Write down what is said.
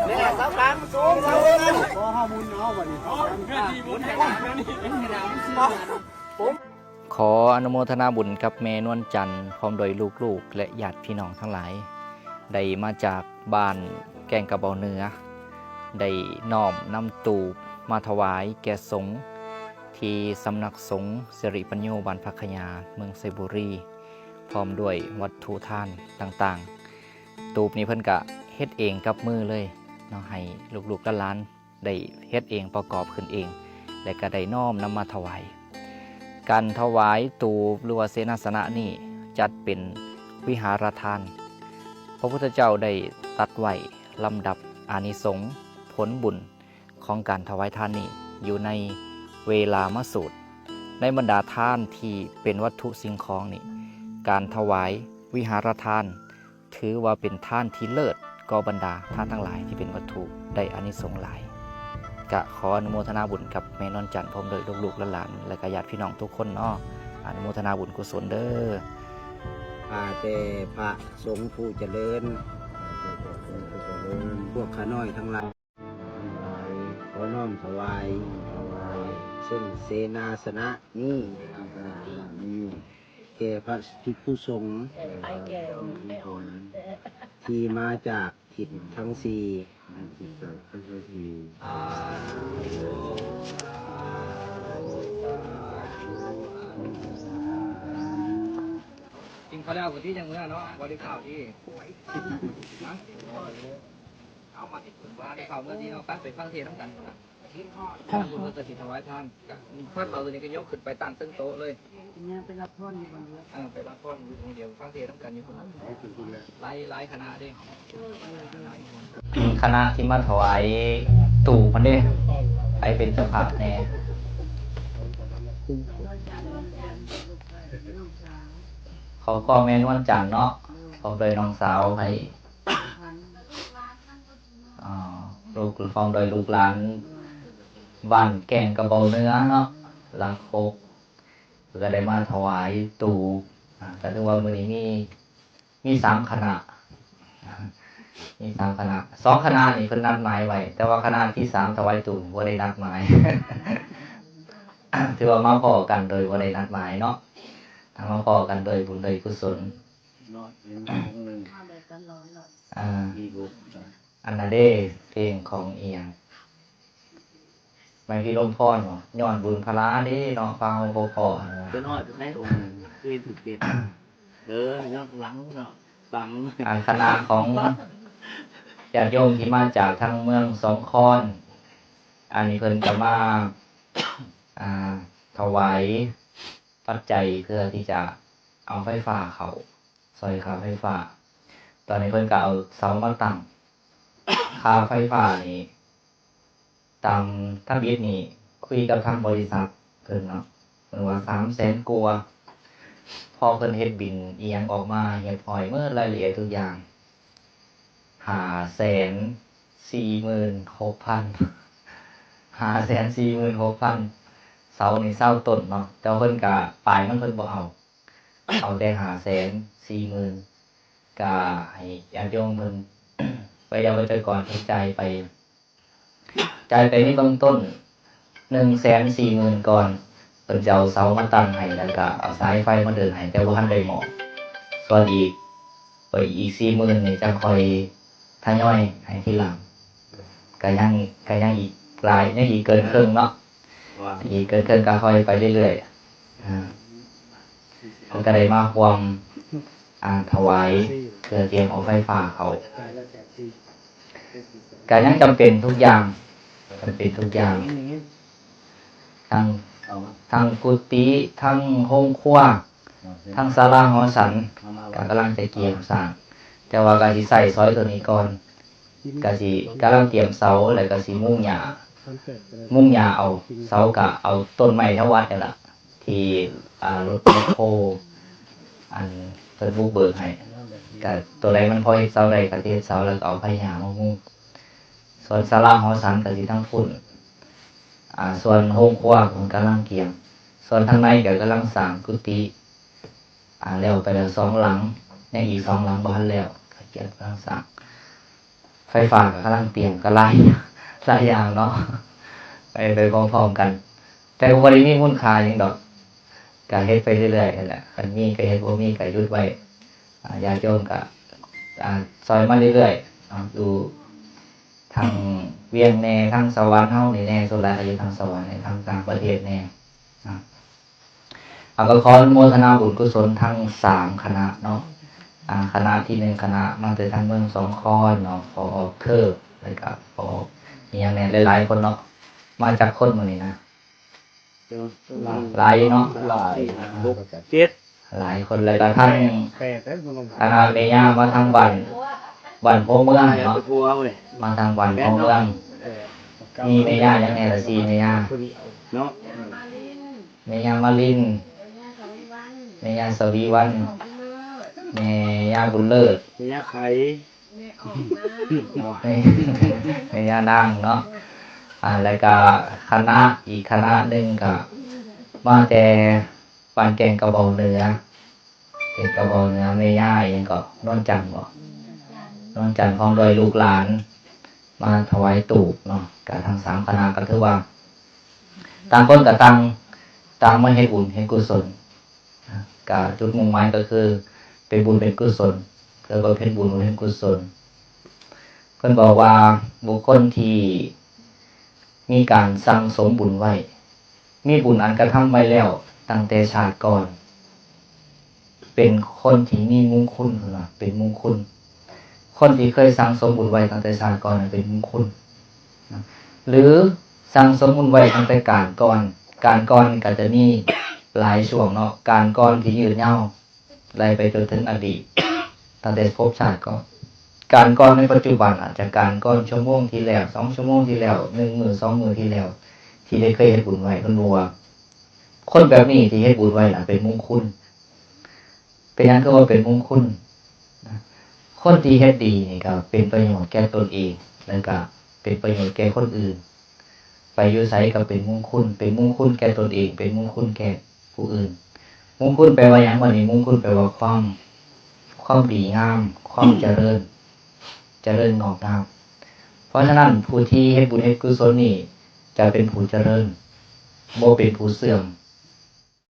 ແມ່ເສົາກາງສູງ ເສົາເທິງ ຂໍອະນຸໂມທະນາບຸນກັບແມ່ນວນຈັນ ພ້ອມດ້ວຍລູກໆ ແລະ ຍາດພີ່ນ້ອງທັງຫຼາຍ ໄດ້ມາຈາກບ້ານແກ້ງກະເບົາເໜືອ ໄດ້ນ້ອມນຳຕູບມາຖວາຍແກ່ສົງ ທີ່ສຳນັກສົງສິລິປັນໂຍ ບ້ານຜັກຂະຫຍ້າ ເມືອງໄຊບູລີ ພ້ອມດ້ວຍວັດຖຸທານຕ່າງໆ. ຕູບນີ້ເພິ່ນກະເຮັດເອງກັບມືເລີຍເນາະ ໃຫ້ລູກໆຫຼານໆໄດ້ເຮັດເອງ ປະກອບຂຶ້ນເອງ ແລະ ກະໄດ້ນ້ອມນຳມາຖວາຍ. ການຖວາຍຕູບ ຫຼືວ່າເສນາສະນະນີ້ ຈັດເປັນວິຫາລະທານ. ພະພຸດທະເຈົ້າໄດ້ຕັດໄວ້ລຳດັບອານິສົງ ຜົນບຸນ ຂອງການຖວາຍທານນີ້ ຢູ່ໃນເວລາມະສູດ. ໃນບັນດາທານທີ່ເປັນວັດຖຸສິ່ງຂອງນີ້ ການຖວາຍວິຫາລະທານ ຖືວ່າເປັນທານທີ່ເລີດກວ່າບັນດາທານທັງຫຼາຍທີ່ເປັນວັດຖຸໄດ້ອານິສົງຫຼາຍ. ກະຂໍອະນຸໂມທະນາບຸນກັບແມ່ນວນຈັນ ພ້ອມດ້ວຍລູກໆຫຼານໆ ແລະ ກະຍາດພີ່ນ້ອງທຸກຄົນເນາະ. ອະນຸໂມທະນາບຸນກຸສົນເດີ. ຂ້າແຕ່ພະສົງຜູ້ຈະເລີນ, ພວກຂ້ານ້ອຍທັງຫຼາຍ ຂໍນ້ອມຖວາຍ ເຊິ່ງເສນາສະນະນີ້ ແກ່ພະພິກຂຸສົງ ທີ່ມາຈາກທິດທັງສີ່. ກິນເຂົ້າແລ້ວກໍຊິຈັ່ງເມືອເນາະ ບໍ່ໄດ້ເຂົ້າທີ່ ເອົາມາທີ່ເພິ່ນວ່າໄດ້ເຂົ້າເມືອທີ່ເນາະ ໄປຟັງເທດນຳກັນ. ທາງພຸ້ນເພິ່ນກໍຊິຖວາຍທານ ພາເຂົາຕົວນີ້ກໍຍົກຂຶ້ນໄປຕັ້ງເທິງໂຕະເລີຍ. ເອີ ໄປຮັບພອນຢູ່ບ່ອນດຽວ ຟັງເທດນຳກັນຢູ່ພຸ້ນ. ຫຼາຍ ຫຼາຍຄະນະເດ້. ຄະນະທີ່ມາຖວາຍຕູບຫັ້ນເດ້ ໃຜເປັນເຈົ້າພາບແດ່? ຂໍຄວາມແມ່ນວນຈັນເນາະ ພ້ອມດ້ວຍນ້ອງສາວໃຜ? ອ່າ ລູກ ພ້ອມດ້ວຍລູກຫຼານບ້ານແກ້ງກະເບົາເໜືອເນາະ ຫຼັກຫົກ ເພິ່ນກໍໄດ້ມາຖວາຍຕູບ. ອ່າ ກໍຖືວ່າມື້ນີ້ມີ ມີສາມຄະນະ ມີສາມຄະນະ. ສອງຄະນະນີ້ເພິ່ນນັດໝາຍໄວ້ ແຕ່ວ່າຄະນະທີສາມຖວາຍຕູບບໍ່ໄດ້ນັດໝາຍ ຖືວ່າມາພໍ້ກັນໂດຍບໍ່ໄດ້ນັດໝາຍເນາະ ມາພໍ້ກັນໂດຍບຸນໂດຍກຸສົນເນາະ. ເຫັນອົງໜຶ່ງ ອ່າ ມີບຸນ ອັນນັ້ນເດ້ ເພງຂອງອີ່ຫຍັງ ໄມພີລົມພອນບໍ? ຍ້ອນບຸນພະລາເດ້ເນາະ ພາເຮົາພໍ້ກັນ. ເປັນຮ້ອຍເປັນໄດອົງ ຄືຖືກເດັດ. ເອີ ຍ້ອນຫຼັງເນາະ ຫຼັງ. ອ່າ ຄະນະຂອງຍາດໂຍມທີ່ມາຈາກທາງເມືອງສອງຄອນ ອັນນີ້ເພິ່ນກະມາ ອ່າ ຖວາຍປັດໄຈເພື່ອທີ່ຈະເອົາໄຟຟ້າເຂົ້າ ຊ່ອຍຄ່າໄຟຟ້າ. ຕອນນີ້ເພິ່ນກໍເອົາເສົາມາຕັ້ງ ຄ່າໄຟຟ້ານີ້ ຕາມທຳອິດນີ້ ຄຸຍກັບທາງບໍລິສັດເພິ່ນເນາະ ເພິ່ນວ່າສາມແສນກວ່າ. ພໍເພິ່ນເຮັດບິນອີ່ຫຍັງອອກມາຮຽບຮ້ອຍໝົດ ລາຍລະອຽດທຸກຢ່າງ ຫ້າແສນສີ່ໝື່ນຫົກພັນ ຫ້າແສນສີ່ໝື່ນຫົກພັນ. ເສົານີ້ຊາວຕົ້ນເນາະ ແຕ່ວ່າເພິ່ນກະ ປາຍມັນເພິ່ນບໍ່ເອົາ ເອົາແຕ່ຫ້າແສນສີ່ໝື່ນ ກະໃຫ້ຍາດໂຍມເພິ່ນ ໄວຍາວັດຈະກອນເພິ່ນຈ່າຍໄປ ຈ່າຍໄປໃນເບື້ອງຕົ້ນໜຶ່ງແສນສີ່ໝື່ນກ່ອນ ເພິ່ນຈະເອົາເສົາມາຕັ້ງໃຫ້ ແລ້ວກະເອົາສາຍໄຟມາເດີນໃຫ້ ແຕ່ບໍ່ທັນໄດ້ໝໍ້. ສ່ວນອີກ ໄປອີກສີ່ໝື່ນນີ້ ຈັ່ງຄ່ອຍທະຍອຍໃຫ້ທີຫຼັງ. ກະຍັງ ກະຍັງອີກຫຼາຍ ຍັງອີກເກີນເຄິ່ງເນາະ ອີກເກີນເຄິ່ງກະຄ່ອຍໄປເລື້ອຍໆ. ອ່າ ເພິ່ນກະໄດ້ມາຮ່ວມ ອ່າ ຖວາຍເພື່ອຕຽມເອົາໄຟຟ້າເຂົ້າ ກະຍັງຈຳເປັນທຸກຢ່າງ ຈຳເປັນທຸກຢ່າງ ທັງ ທັງກຸຕິ ທັງໂຮງຄົວ ທັງສາລາຫໍສັນ ກະກຳລັງຈະກຽມສ້າງ ແຕ່ວ່າກະຊິໃຊ້ຊອຍໂຕນີ້ກ່ອນ ກະຊິກຳລັງຕຽມເສົາ ແລ້ວກະຊິມຸງຫຍ້າ ມຸງຫຍ້າເອົາ ເສົາກະເອົາຕົ້ນໄມ້ແຖວວັດນີ້ລະ ທີ່ ອ່າ ລົດແມັກໂຄ ອັນ ເພິ່ນບຸກເບີກໃຫ້ ກະໂຕໃດມັນພໍເຮັດເສົາໄດ້ກະຊິເຮັດເສົາ ແລ້ວກະເອົາໄຜ່ຫຍ້າມາມຸງ. ສ່ວນສາລາຫໍສັນກະຊິທາງພຸ້ນ ອ່າ ສ່ວນໂຮງຄົວເພິ່ນກຳລັງກຽມ ສ່ວນທາງໃນກະກຳລັງສ້າງກຸຕິ ອ່າ ແລ້ວໄປແລ້ວສອງຫຼັງ ຍັງອີກສອງຫຼັງບໍ່ທັນແລ້ວ ກະກຽມກຳລັງສ້າງ. ໄຟຟ້າກໍກຳລັງປ່ຽນ ກໍຫຼາຍ ຫຼາຍຢ່າງເນາະ ໄປ ໄປພ້ອມໆກັນ ແຕ່ກໍບໍ່ໄດ້ມີມູນຄ່າຫຍັງດອກ ກໍເຮັດໄປເລື້ອຍໆຫັ້ນແຫຼະ ຄັນມີກໍເຮັດ ບໍ່ມີກໍຢຸດໄວ້ ອາ ຍາດໂຍມກໍ ອາ ຊ່ອຍມາເລື້ອຍໆເນາະ ຢູ່ທາງວຽງແດ່ ທາງສະຫວັນເຮົານີ້ແດ່ ສ່ວນຫຼາຍກໍຢູ່ທາງສະຫວັນແດ່ ທາງຕ່າງປະເທດແດ່ເນາະ. ເຮົາກໍຂໍອະນຸໂມທະນາບຸນກຸສົນທັງສາມຄະນະເນາະ ອາ ຄະນະທີໜຶ່ງ ຄະນະມາແຕ່ທາງເມືອງສອງຄອນເນາະ ພໍ່ອອກເທີບ ແລ້ວກໍພໍ່ອອກອີ່ຫຍັງແດ່ ຫຼາຍໆຄົນເນາະ ມາຈັກຄົນມື້ນີ້ນະ? ຫຼາຍຢູ່ເນາະ ຫຼາຍ ຫົກ ເຈັດ ຫຼາຍຄົນ ແລ້ວກໍທັງ ແປດ ຄະນະແມ່ຍ່າມາທາງບ້ານ ບ້ານໂພເມືອງເນາະ ມາທາງບ້ານໂພເມືອງ ມີແມ່ຍ່າຫຍັງແດ່ລະ ສີ່ແມ່ຍ່າ ເນາະ ແມ່ຍ່າມາລິນ ແມ່ຍ່າສະວີວັນ ແມ່ຍ່າບຸນເລີດ ແມ່ຍ່າໄຂ່ ແມ່ ແມ່ຍ່ານາງເນາະ ອາ ແລ້ວກະຄະນະ ອີກຄະນະໜຶ່ງກະມາແຕ່ບ້ານແກ່ງກະເບົາເໜືອ ແກ່ງກະເບົາເໜືອ ແມ່ຍ່າອີ່ຫຍັງເກາະ ນວນຈັນບໍ ນວນຈັນ ພ້ອມດ້ວຍລູກຫຼານ ມາຖວາຍຕູບເນາະ ກະທັງສາມຄະນະກໍຖືວ່າ ຕ່າງຄົນກໍຕ່າງ ຕ່າງມາເຮັດບຸນເຮັດກຸສົນ ກະຈຸດມຸ່ງໝາຍກໍຄືເປັນບຸນເປັນກຸສົນ ເພື່ອບຳເພັນບຸນບຳເພັນກຸສົນ ເພິ່ນບອກວ່າບຸກຄົນທີ່ມີການສັ່ງສົມບຸນໄວ້ ມີບຸນອັນກະທຳໄວ້ແລ້ວຕັ້ງແຕ່ຊາດກ່ອນ ເປັນຄົນທີ່ມີມຸງຄຸນ ເພິ່ນວ່າເປັນມຸງຄຸນ ຄົນທີ່ເຄີຍສັ່ງສົມບຸນໄວ້ຕັ້ງແຕ່ຊາດກ່ອນນັ້ນເປັນມຸງຄຸນນະ ຫຼື ສັ່ງສົມບຸນໄວ້ຕັ້ງແຕ່ການກ່ອນ ການກ່ອນນີ້ກໍຈະມີຫຼາຍຊ່ວງເນາະ ການກ່ອນທີ່ຍືດຍາວ ໄລ່ໄປຈົນເຖິງອະດີດ ຕັ້ງແຕ່ພົບຊາດກ່ອນ ການກ່ອນໃນປັດຈຸບັນ ອາດຈະການກ່ອນຊົ່ວໂມງທີ່ແລ້ວ ສອງຊົ່ວໂມງທີ່ແລ້ວ ໜຶ່ງມື້ສອງມື້ທີ່ແລ້ວ ທີ່ໄດ້ເຄີຍເຮັດບຸນໄວ້ ເພິ່ນບອກວ່າ ຄົນແບບນີ້ທີ່ເຮັດບຸນໄວ້ນະເປັນມຸງຄຸນ ເປັນຫຍັງຄືວ່າເປັນມຸງຄຸນນະ? ຄົນທີ່ເຮັດດີນີ້ກໍເປັນປະໂຫຍດແກ່ຕົນເອງ ແລ້ວກໍເປັນປະໂຫຍດແກ່ຄົນອື່ນ ໄປຢູ່ໃສກໍເປັນມຸງຄຸນ ເປັນມຸງຄຸນແກ່ຕົນເອງ ເປັນມຸງຄຸນແກ່ຜູ້ອື່ນ ມຸງຄຸນແປວ່າຫຍັງ? ບັດນີ້ມຸງຄຸນແປວ່າຄວາມ ຄວາມດີງາມ ຄວາມຈະເລີນ ຈະເລີນງອກງາມ ເພາະສະນັ້ນຜູ້ທີ່ເຮັດບຸນເຮັດກຸສົນນີ້ຈະເປັນຜູ້ຈະເລີນ ບໍ່ເປັນຜູ້ເສື່ອມ